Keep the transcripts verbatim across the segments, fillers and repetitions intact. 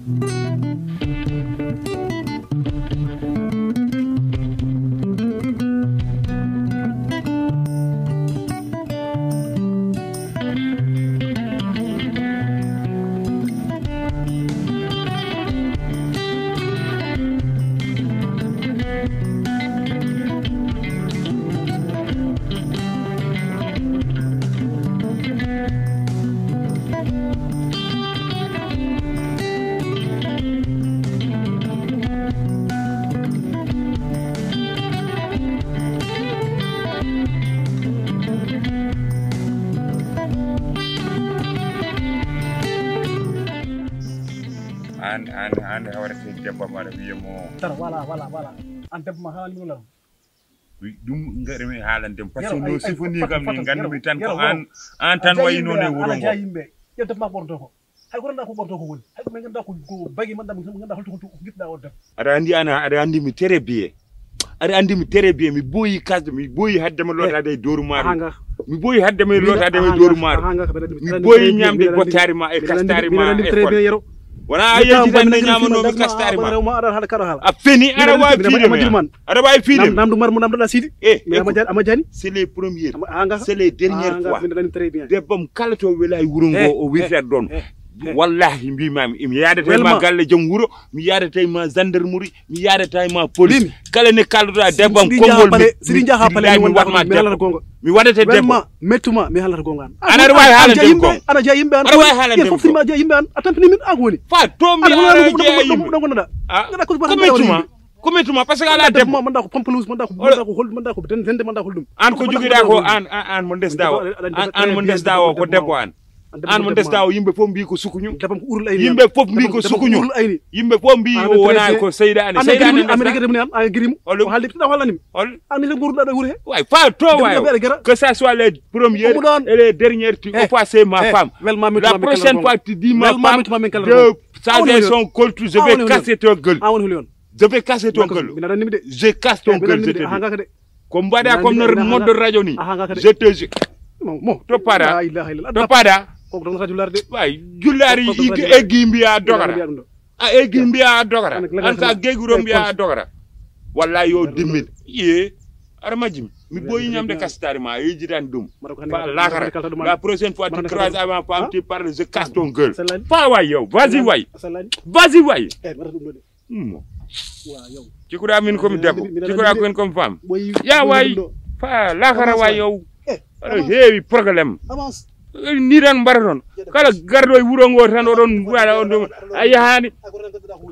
An an an hawrete debbo mbaɗa wiye mo. Tara wala wala wala. An debbo ma haalani ɗum lan. Ɗum ngaɗami haalande mo par ce que no sifoni kam ni ngandumi tan ko an an tan wayi noon e wuro ngo. Yimɓe ƴettata ma ɓorto ko. Hay ko renda ko ɓorto ko woni hay ko min ngannda ko ko bagi man ɗam min ngannda holto holto ko giɗɗa o debbo. Aɗa andi ana aɗa andi mi tere biye. Aɗa andi mi tere biye mi boyi kasde mi boyi hadde ma lotade e doru maru. Mi boyi hadde ma lotade e doru maru. Mi boyi ñamde bottari ma e kastari ma e kol. Wona a yeji tan ne ñamano mi kastari ma. A feni aɗa wawi fiide mi. Aɗa wawi fiide mi. Namdu mar mo namdu la sidi. Eh, ama jani ama jani. C'est les premières. C'est les dernières fois. Debbam kala to wela e wuro ngo o wirtat ɗon. Wallahi mbimami imi yadata ma galle joom wuro mi yadata ma gendarmerie mi yadata ma police. Kala ne kaldoɗa debbam konngol mi waɗma debbo. Mi waɗata debbo. Mettuma mi halata gonga an. Aɗa wawi haalande ko ana jeya yimɓe an aɗa wawi haalande fof sima jeya yimɓe an a tampini min an ko woni fa to mi ara jeya yimɓe. Ɗo gonnoɗa ko mettuma. Ko mettuma par ce que ala debbo manda ko pampalus manda ko manda ko hol manda ko dende manda ko holɗum. An ko jogiɗa ko an an mo ndesda o an mo ndesda o ko debbo an. An mo ndesda o yimɓe fof mbi ko sukuñu. Yimɓe fof mbi ko sukuñu. Yimɓe fof mbi o wona ko seyɗane seyɗane ndesda. Hol haalde piɗa hollanimi. Hol an ni tan goruɗa ɗo wuuro he. Way fa to way que ça soit les premières et les dernières tu offenses ma femme. La prochaine fois tu dis ma femme de changer son coltu je vais casser ton gueule. Je vais casser ton gueule. Je casse ton gueule, je te dis. Ko mbaɗa comme no mode radio ni. Je te jure. To paɗa. To paɗa. Way jullari eggi mbiya dogara. A eggi mbiya dogara. An ka geguɗo mbiya dogara. Walla yo dimmin. Ye. Aɗa majjimi mi boyi ñamde kasitari ma a yejitani ɗum. Fa lakara. La prochaine fois tu croises avec ma femme tu parles je casse ton gueule. Fa way yow vas-y way. Vas-y way. Mo. Cikuɗa min komi debbo cikuɗa komi komi femme. Ya way fa lakara way yow. Aɗa heewi problème. Ni tan mbaɗa toon kala garɗo e wuro ngo tan oɗon waɗa on ɗum. A yahani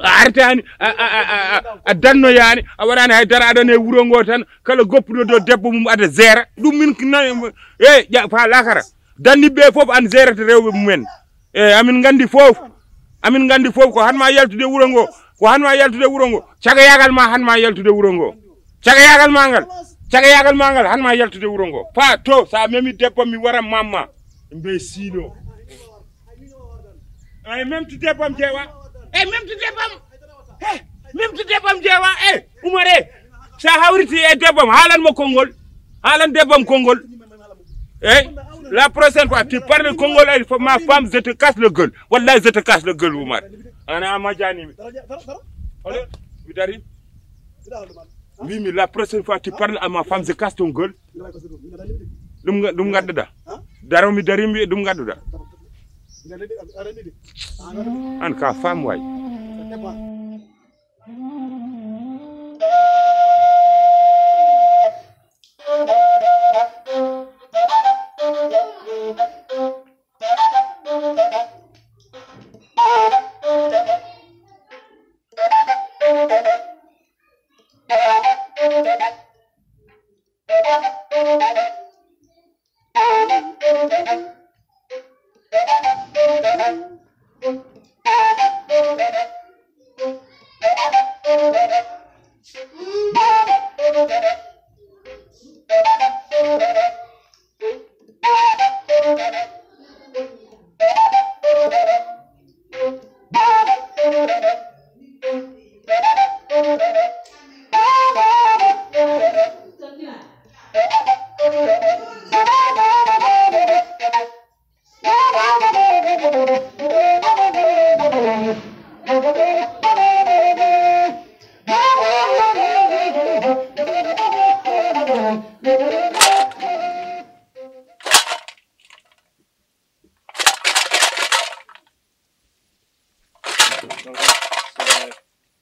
a artani a dannoyani a waɗani hay dara aɗon e wuro ngo tan kala goppuɗo ɗo debbo mum ada gera ɗum min. E fa lakara. Danniɓe fof an gerata rewɓe mumen. E amin gandi fof. Amin gandi fof ko hanma yaltude wuro ngo. Ko hanma yaltude wuro ngo. Cagayagal ma hanma yaltude wuro ngo. Cagayagal ma ngal. Cagayagal ma ngal hanma yaltude wuro ngo fa to sa memi debbo mi wara mamma. Mbe silo. Ay même tu debbo am jewa. Ay même tu debbo am. He même tu debbo am jewa. E umare. Sa hawriti e debbo am haalan mo konngol. Haalan debbo am konngol. Ey la prochaine fois tu parle konngol ay ma femme je te casse le gueule. Wallahi je te casse le gueule Oumar. Ana ama janimi. Olo mi dari. Mbimi la prochaine fois tu parle à ma femme je casse ton gueule. Ɗum ɗum gadduɗa. Daro mi dari mbi ɗum gadduɗa. An ka femme way.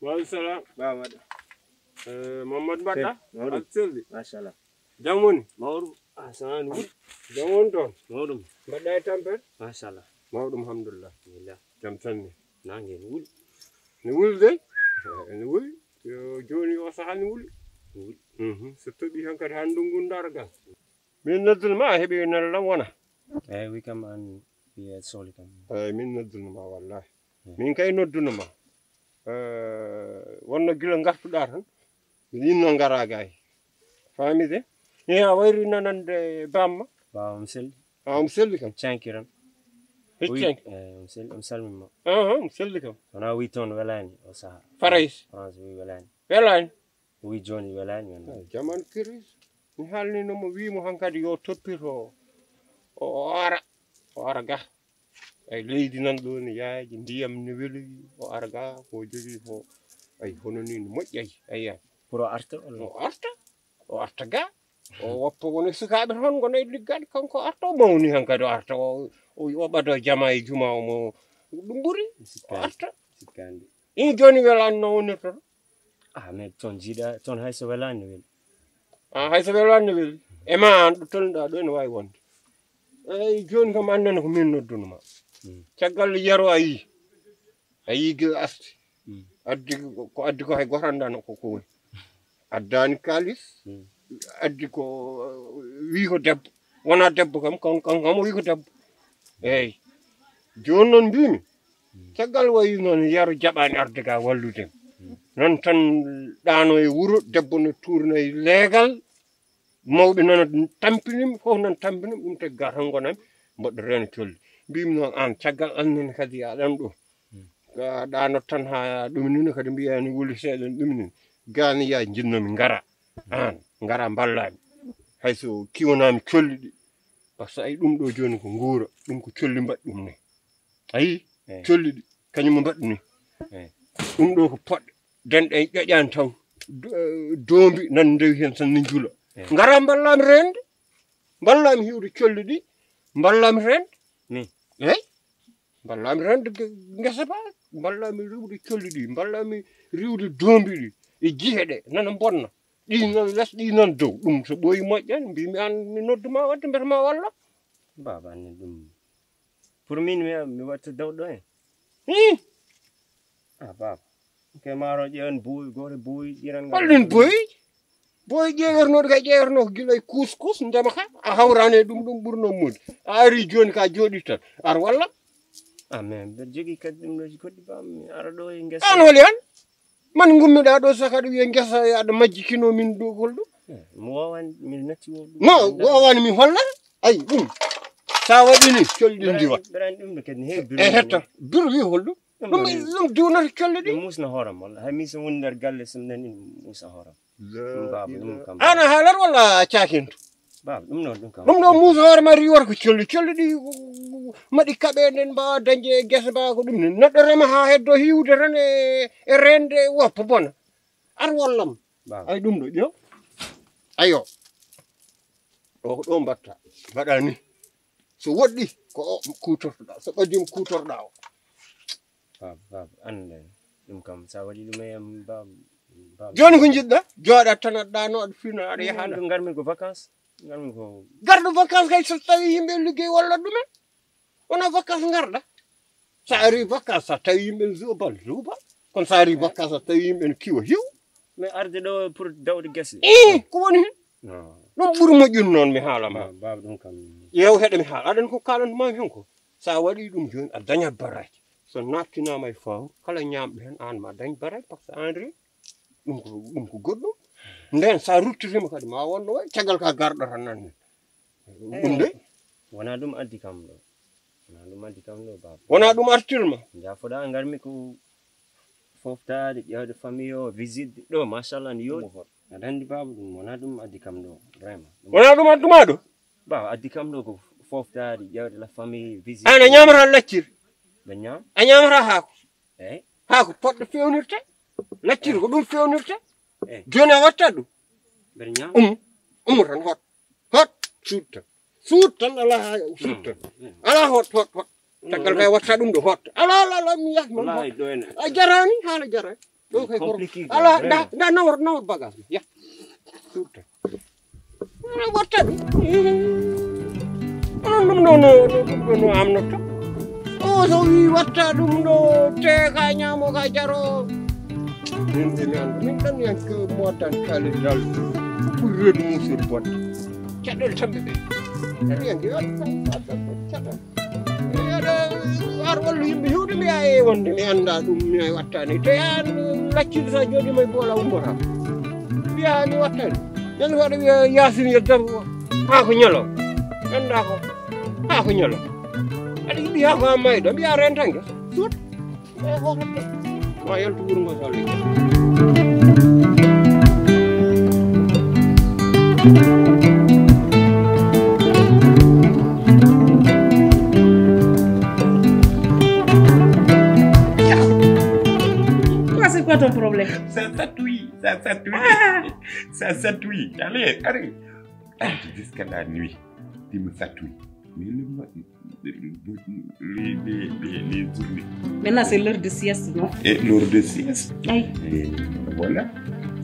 Maaleykum salaam. Ba mbaɗa? Eh, Mamadou Mbaɗɗa? Mawɗum. Aɗa selli? Machallah. Jam woni? Mawɗum. Ah, so an wul. Jam woni toon? Mawɗum. Mbaɗɗa e tampere? Machallah. Mawɗum, alhamdulillah. Alhamdulillah. Jam tan ni. Nange ne wuli. Ne wuli de? Eh, ne wuli. Yo, jooni o sahaa ne wuli. Ne wuli. Mhm. So toɓi tan kadi haa ndungu ndaara gal. Min noddunoma, a heɓi nelal am wona? Eeyi, wi kam an ɓiye sohli kam. Eeyi, min noddunoma wallahi. Hmm. Min kay noddunoma. Eh, wonno gila ngartuɗa tan. Min inno ngara gay. Faami de? Ni a wayri nanande bamma? Ba, omo selli. Ah, omo selli kam. Canki tan. Hecci canki. Eeyi, omo selli, omo salmima. Aha, omo selli kam. Wona wi toon welaani o sahaa. Farais. France wi welaani. Welaani. Wi jooni welaani men. Ah, jaman kiris. Mi haalnino mo, wi mo hankadi yo toppito o, o ara, o ara ga. Ay leydi nan ɗo ne yaaji, ndiyam ne weli, o ara ga, ko jogii ko, ay, hono ni ne moƴƴay, ay, ay. Pour o arta, walla? O arta, o arta ga. O woppa woni sukaaɓe toon, ngonay liggaade, kanko arta, o mawni hankadi, o arta, o, o, o ɓado jama e juma, o mo, ɗum ɓuri, o arta. Sikkaande. Ɗum jooni welaani no wonirta ɗo? Ah, mais toon jiiɗa, toon hay so welaani no weli. Ah, hay so welaani no weli. E ma an, ɗo tolniɗa ɗo ene waawi wonde. Eyi, jooni kam, anndana ko min noddunoma. Hmm. Caggal yero a yii. A yii gila arti. Hmm. Addi ko, ko addi ko hay gooto anndaano ko, ko woni. Addaani kaalis. Hmm. Addi ko, wii ko debbo. Wonaa debbo kam, kan, kan, kam o wii ko debbo. Eeyi. Jooni noon mbiimi, caggal wayi noon yero jaɓaani arde ga wallude. Hmm. Noon tan ɗaano e wuro, debbo no tuurna e leegal, mawɓe noon tampinimi, fof noon tampinimi, ɗum tagi ga tan ngonami, mboɗo reena colli. Mbiimi noon aan, caggal aan nene kadi aɗan ɗo. Hmm. Ga ɗaano tan haa ɗum nino kadi mbiyaani wuli seeɗa ɗum nino. Gaani yaa njinnomi ngara. Aan, ngara mballami. Hay so kiwanaami colli ɗi. Par ce que ay ɗum ɗo jooni ko nguura, ɗum ko colli mbaɗi ɗum ne. Ayi, eh, colli ɗi, kañum mbaɗi ni. Eh. Ɗum ɗo ko poɗɗe, denɗe ƴoƴaani taw. Do-, eh, doombi nan ndewi heen tan ne njula. Eh. Ngara mballami rende, mballami hiwde colli ɗi, mballami rende. Ni? Eyi, mballami rende ge-, ngesa ba, mballami riwde colli ɗi, mballami riwde doombi ɗi, e jihe ɗe, nana mbonna. Ɗi nan les, ɗi nan dow. Ɗum so ɓooyi moƴƴani, mbimi aan mi nodduma wadde mbiyata ma walla. Baaba, anndi ɗum. Pour min, mi, mi watta dawɗo en. Hii! Ah, baaba. Ke maaro ƴeewan buuwi, gooto buuwi, ƴiran ngal. Holɗin buuwi? Buuwi ƴeewernoɗo ka ƴeewerno ko gila e kuus kuus, ndema ka, a hawrani e ɗum, ɗum ɓurno muude. A ari jooni ka jooɗi tan. Ar walla? Ah, mais mbeɗa jogii kadi ɗum ɗo goɗɗi baaba, mi ara ɗo e ngesa. Aan holi aan? Man ngummiɗaa ɗo saka ɗo wiya ngesa e aɗa majjikino min ɗo holɗum? Eh, mi waawani, mi natti wo ɗum. No, waawani mi holla? Ay, ɗum. Sa waɗi ni, colli ɗi ndiwa. Ɓerani ɗum ɗo kadi ne heewi. E hetta, biro wi holɗum? Ɗum ɗum ɗum, ɗum diwnata colli ɗi. Ɗum musna hooram, walla. Hay mi so woni nder galle, so mi nani ɗum musna hooram. Ɗum baaba, ɗum kam. Ana haalar walla cakinto? Baaba, ɗum noon, ɗum kam. Ɗum ɗo muusa hoore ma riiwata ko colli. Colli ɗi maɗi kaɓe nden mbaawa dañde e gese mbaawa ko ɗum ne. Neɗɗo rema haa heddo hiwde tan e, e rende woppa bona. Ar wallam. Baaba. Ay ɗum ɗo ƴeew. Ayo. O ko ɗo mbatta. Mbaɗa ni. So woɗɗi ko o kuutortoɗa. So ɓadii mo kuutorɗa o. Baaba, baaba, annde ɗum kam, sa waɗi ɗum e am, baaba, baaba. Jooni ko njiɗɗa? Jooɗa tan aɗa ɗaano, aɗa fina, aɗa yaha ɗo. Ngarmi ko vacances, ngarmi ko. Garɗo vacances kay so tawi yimɓe liggey walla ɗumen. Wona vacances ngarɗa. Sa ari vacances, sa tawi yimɓe ne zuwa bal, zuwa bal. Kono sa ari vacances, sa tawi yimɓe ne kiwa hiw. Mais arde ɗo pour dawde gese. Ii, ko woni hen? Non. Ɗum ɓuri moƴƴude noon, mi haala ma. Non, baaba, ɗum kam. Yeew heɗe mi haala. Aɗa anndi ko kaalantu ma hen ko? Sa waɗi ɗum jooni, a dañat baraji. So nattinaama e fawru, kala ñaamɗo hen, aan ma dañ baraji, par ce que aan rewi. Ɗum ko, ɗum ko goɗɗum. Nden sa ruttitima kadi, ma wonno wayi, caggal ka garɗo tan nan ni. Ɗum de? Wona ɗum addi kam ɗo. Wona ɗum addi kam ɗo, baaba. Wona ɗum artirma? Jaafoɗa, ngarmi ko foftaade, ƴeewde famille o, visite ɗo, machallah, ne yooɗi. Aɗa anndi, baaba, ɗum wona ɗum addi kam ɗo, vraiment. Wona ɗum adduma ɗo? Baaba, addi kam ɗo ko foftaade, ƴeewde la famille, visite. Aan a ñaamata laccir? Ɓe ñaam. A ñaamata haako? Eey. Haako poɗɗo fewnirte? Laccir ko ɗum fewnirte? Eey. Jooni a watta ɗum? Mbeɗa ñaama. Um, umu tan, hot. Hot, suut tan. Suut tan, alaa haa suut tan. Mm, mm. Alaa hot, hot, hot. Caggal kay watta ɗum ɗo hotta. Ala, ala, ala, mi yah, non. Wallahi, ɗo en. A jarani, hala jarani. Ɗo kay koro. Compliqué, ala, vraiment. Da, da, nawor, nawor bagage. Yah. Surta. Ala watta ɗum. Onon ɗum ɗo no, ɗum ɗo no amnoto. O so wi watta ɗum ɗo, te ka ñaamo ka jaro. Min, min, min, min ɗan yanke mo tan kali dal. Ɓuri reedu mum sur botte. Caɗɗel tamɓe ɓe. Ɗan yanke, caɗɗel. Ar wallu yimɓe hiwde mi a e wonde mi annda ɗum mi ay wattani. Te an laccirde sa jooɗima e boola ummata. Mbiya mi wattani. Ñande waɗa wiya Yaasin yo debbo. Haa ko ñalo. Annda ko. Haa ko ñalo. Aɗa yiɗi haa ko amma e ɗo. Mbiya rentanke. Suut. E ko hakke. Ma yaltu wuro ngo salli. Toi, c'est quoi ton problème? Ça satouille, ça satouille. Ah. Ça satouille. Allez, allez. Jusqu'à la nuit. Tu me satouilles. Mais le ma-, les, les, les, les, les journées. Maintenant, c'est l'heure de sieste, non? Et l'heure de sieste. Aïe. Et voilà.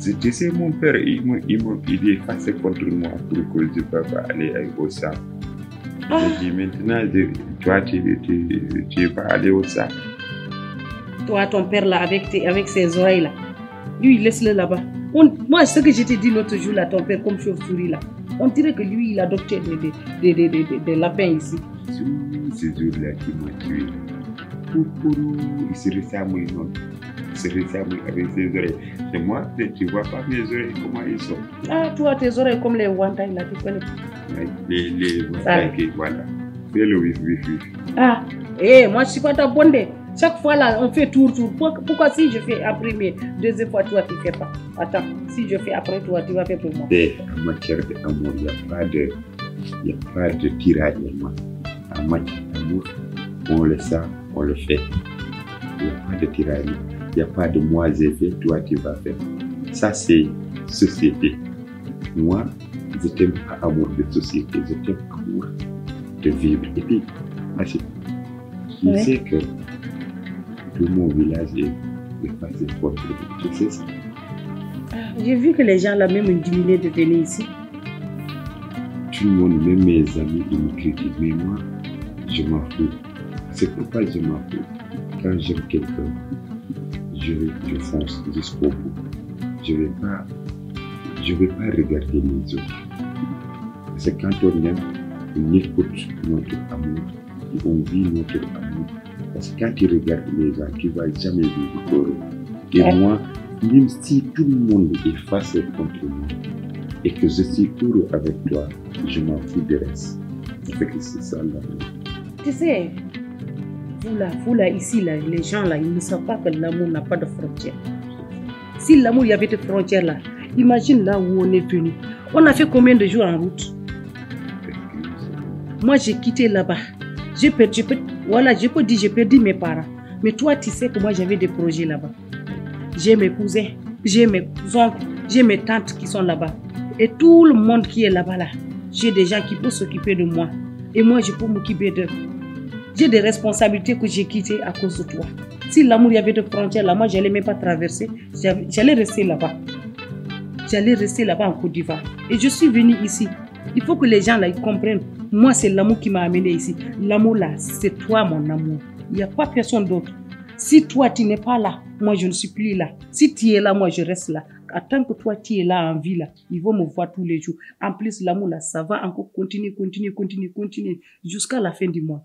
Tu, tu sais, mon père, il, me- il, me- il est fâché contre moi pour que je ne peux pas aller au champ. Ah. J'ai dit, maintenant, je- toi, tu, tu, tu vas aller au champ. Toi, ton père, là, avec, tes- avec ses oreilles, là. Lui, laisse-le là-bas. On- moi, ce que je t'ai dit l'autre jour, là, ton père, comme chauve-souris, là. On dirait que lui, il adoptait des, des, des, des, des, des lapins ici. Sur ces jours-là qui m'ont tué. Pour, pour, il se ressemble, non. Il se ressemble avec ses oreilles. Et moi, tu tu vois pas mes oreilles, comment ils sont. Ah, toi, tes oreilles comme les wantailles, là, tu connais. Ouais, les, les wantailles, voilà. Fais le vif, vif, vif. Ah, eh, moi, je suis pas ta bonne. Chaque fois, là, on fait tour, tour. Pour- pourquoi si je fais en premier, deuxième fois, toi, tu fais pas? Attends, si je fais après toi, tu vas faire pour moi. Et en matière d'amour, il n'y a pas de, il n'y a pas de tiraillement. En matière d'amour, on le sent, on le fait. Il n'y a pas de tiraillement. Il n'y a pas de moi j'ai fait, toi tu vas faire. Ça, c'est société. Moi, je t'aime pas amour de société, je t'aime amour de vivre. Et puis, Achille, tu sais que tout mon village est, est passé contre nous. Tu sais ça? Ah, j'ai vu que les gens là même ont diminué de venir ici. Tout le monde, même mes amis, ils me critiquent. Mais moi, je m'en fous. C'est pourquoi je m'en fous. Quand j'aime quelqu'un, je, je fonce jusqu'au bout. Je vais pas, je vais pas regarder les autres. Parce que quand on aime, on écoute notre amour et on vit notre amour. Parce que quand tu regardes les gens, tu vas jamais vivre heureux. Et moi, même si tout le monde est fâché contre moi et que je suis heureux avec toi, je m'en fous du reste. Parce que c'est ça l'amour. Tu sais, vous là, vous là, ici, là, les gens là, ils ne savent pas que l'amour n'a pas de frontières. Si l'amour, il y avait des frontières là, imagine là où on est venu. On a fait combien de jours en route? Moi, j'ai quitté là-bas. J'ai perdu, j'ai per- voilà, je peux dire, j'ai perdu mes parents. Mais toi, tu sais que moi, j'avais des projets là-bas. J'ai mes cousins, j'ai mes oncles, j'ai mes tantes qui sont là-bas. Et tout le monde qui est là-bas là, j'ai des gens qui peuvent s'occuper de moi. Et moi, je peux m'occuper d'eux. J'ai des responsabilités que j'ai quittées à cause de toi. Si l'amour, il y avait de frontières là, moi, j'allais même pas traverser. J'avais- J'allais rester là-bas. J'allais rester là-bas en Côte d'Ivoire. Et je suis venue ici. Il faut que les gens là, ils comprennent. Moi, c'est l'amour qui m'a amené ici. L'amour là, c'est toi, mon amour. Il n'y a pas personne d'autre. Si toi, tu n'es pas là, moi, je ne suis plus là. Si tu es là, moi, je reste là. En tant que toi, tu es là en vie, là, ils vont me voir tous les jours. En plus, l'amour, là, ça va encore continuer, continuer, continuer, continuer, jusqu'à la fin du mois.